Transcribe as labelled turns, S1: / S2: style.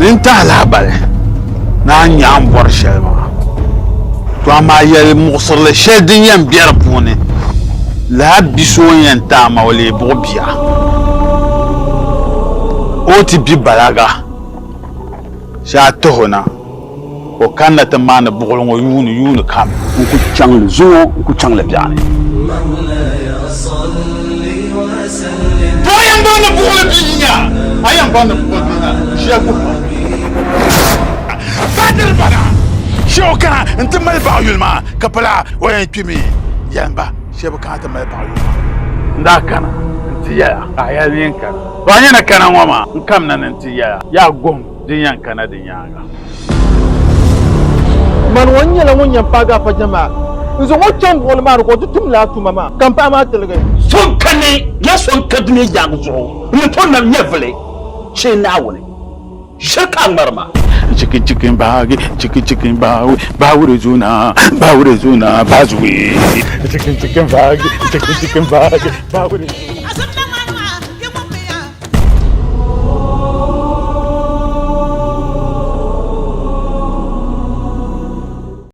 S1: Ni n tahi lahabali ni a nya a ni bɔri shɛli maa, to amaa yɛli muɣisirili shɛli din yɛn be di puuni lala bi so o ni yɛn ti a maa o leei buɣ bia. O ti bi balaga shee a tih o na. Ka o kanna ti maani buɣili ŋɔ yuuni yuuni kam.
S2: N ku chaŋ li zuŋɔ, n ku chaŋ li biɛɣuni.
S1: To a yɛn baŋ ni buɣili bia n-nyɛ a, a yɛn baŋ ni buɣili bia n-nyɛ a, ʒiya guhi ma. Badiri bana, shee o kana nti mali baɣa yuli maa, ka pala o yɛn kpimi yɛn ba shee bi kana ti mali baɣa yuli maa. N daa kana nti yɛl a, ka a yɛli ni n kana. To a nya ni kana ŋɔ maa, n kamina ni nti yɛl a, yaa guhim din yɛn kana di nyaaŋa.
S3: Mani ŋɔ nyɛla ŋun yɛn paagi afa jɛma n-zaŋ o chaŋ buɣili maa ni ka o ti tum lala tuma maa ka m paɣa maa tiligi.
S2: So n-kani ya so n-ka dunia yaagi zuɣu n-ni tooi nam nyɛvili shee Naawuni shiri ka a ŋmari ma.
S1: Chicken chicken baagi, chicken chicken baawi, baawuri zuna, baawuri zuna, baazuwi. Chicken chicken baagi, chicken chicken baagi, baawuri zuna.